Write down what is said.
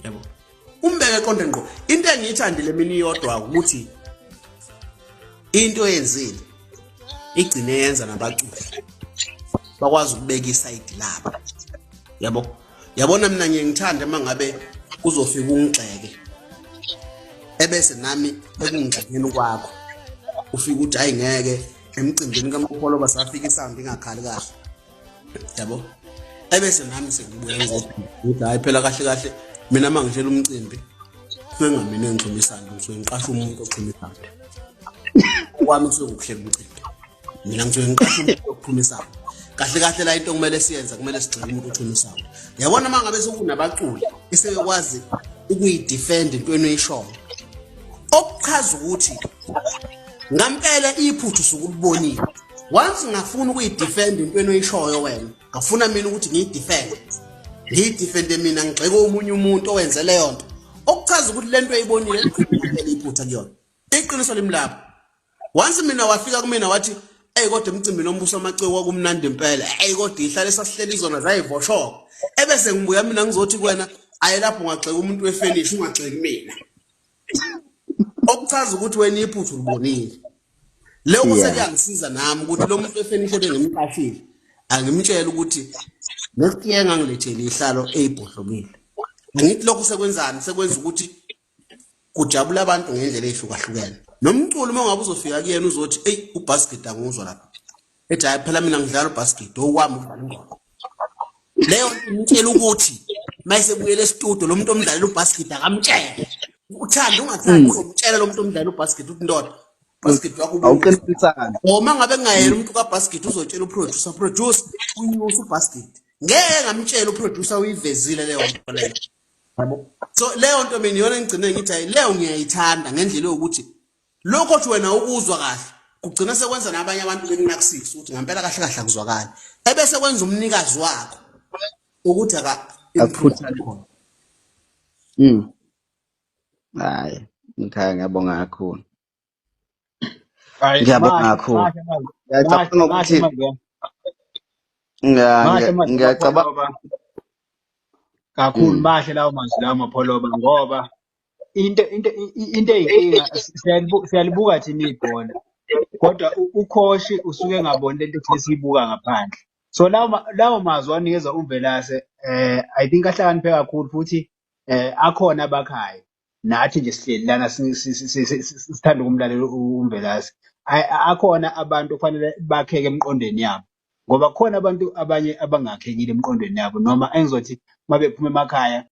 Yabo, umbeke eqonde ngqo. Into engiyithandile mina iyodwa ukuthi into eyenzile igcine yenza nabaculi bakwazi ukubeka isayidi labo. Yabo, yabona, mina ngiye ngithande uma ngabe kuzofika ungigxeke, ebese nami ekungigxekeni kwakho ufike uthi, "Hayi, ngeke, emcimbini kaMapholoba safika isound ingakhali kahle." Yabo, ebese nami sengibuya ngizothi, "Hayi phela, kahle kahle mina uma ngihlela umcimbi kusuke ngamina engixhuma isound, ngisuke ngiqasha umuntu oxhuma isound. Okwami kusuke ukuhlela umcimbi, mina ngisuke ngiqasha umuntu oxhuma isound. Kahle kahle la into okumele siyenze, kumele sigxile umuntu oxhuma isound." Yabona, uma ngabe sekunabaculi esebekwazi ukuyidefend into oyishoyo, okuchaza ukuthi ngampela iphutha usuke ulibonile. Once ngafuna ukuyidefend into oyishoyo wena, ngafuna mina ukuthi ngiyidefend, ngiyidefende mina, ngigxeke omunye umuntu owenze leyo nto, okuchaza ukuthi lento oyibonile liphela iphutha kuyona, iqiniso limlapho. Once mina wafika kumina wathi, "Ey, kodwa emcimbini ombuso amaciko kwakumnandi impela, ey, kodwa ihlale sasihleli izona zayivoshoka," ebese ngibuya mina ngizothi kuwena, "Ayi, lapho ungagxeka umuntu wefurniture, ungagxeki mina," okuchaza ukuthi wena iphutha ulibonile. Lokho sekuyangisiza nami ukuthi lo muntu wefurniture bengimqashile angimtshela ukuthi next year ngangilethele ihlalo eyibhodlokile. Angithi lokho sekwenzani? Sekwenza ukuthi kujabula abantu ngendlela ey'hlukahlukene. Nomculo, uma ungabe uzofika kuyena uzothi, "Eyi, ubasket anguzwa lapha," ethi, "Hayi phela, mina ngidlala ubasket, okwami ukudlala ingoma." Leyo nto imtshela ukuthi mayesebuyela esitudio, lo muntu omdlalela ubasket akamtshele, uthanda ungathandi, uzomtshela lo muntu omdlalela ubasket ukuthi, "Ndoda, basket wakho ubuza." Awuqinisana. Or uma ngabe kungayena umuntu kabasket, uzotshela uproducer, "Producer, unyusa ubasket." Ngeke ngamtshela uproducer uyivezile leyo nto leyo. Yabo, so leyo nto mina iyona engigcine ngithi, hayi, leyo ngiyayithanda ngendlela yokuthi lokho othi wena ukuzwa kahle kugcina sekwenza nabanye abantu bekunakisisa ukuthi ngampela kahle kahle akuzwakali, ebese kwenza umnikazi wakho ukuthi aka improve Akukhuthale. khona. Hayi, ngikhaya, ngiyabonga kakhulu. Hayi, Ngiyabonga mahle kakhulu. mahle mahle Ngiyacabanga mahle ukuthi manje mahle mazwi ngiyacabanga Mapholoba kakhulu. Mahle lawo mazwi lawo, Mapholoba, ngoba into eyinkinga, siyalibuka thina ibhola, kodwa ucoach usuke engaboni lento thina esiyibuka ngaphandle. So lawo mazwi anikeza uMvelase, I think ahlakaniphe kakhulu, futhi akhona abakhayo. Nathi nje sihleli lana sithanda ukumlalela uMvelase. Akhona abantu okufanele bakheke emqondweni yabo, ngoba kukhona abantu abanye abangakhekile emqondweni yabo, noma engizothi uma bephuma emakhaya.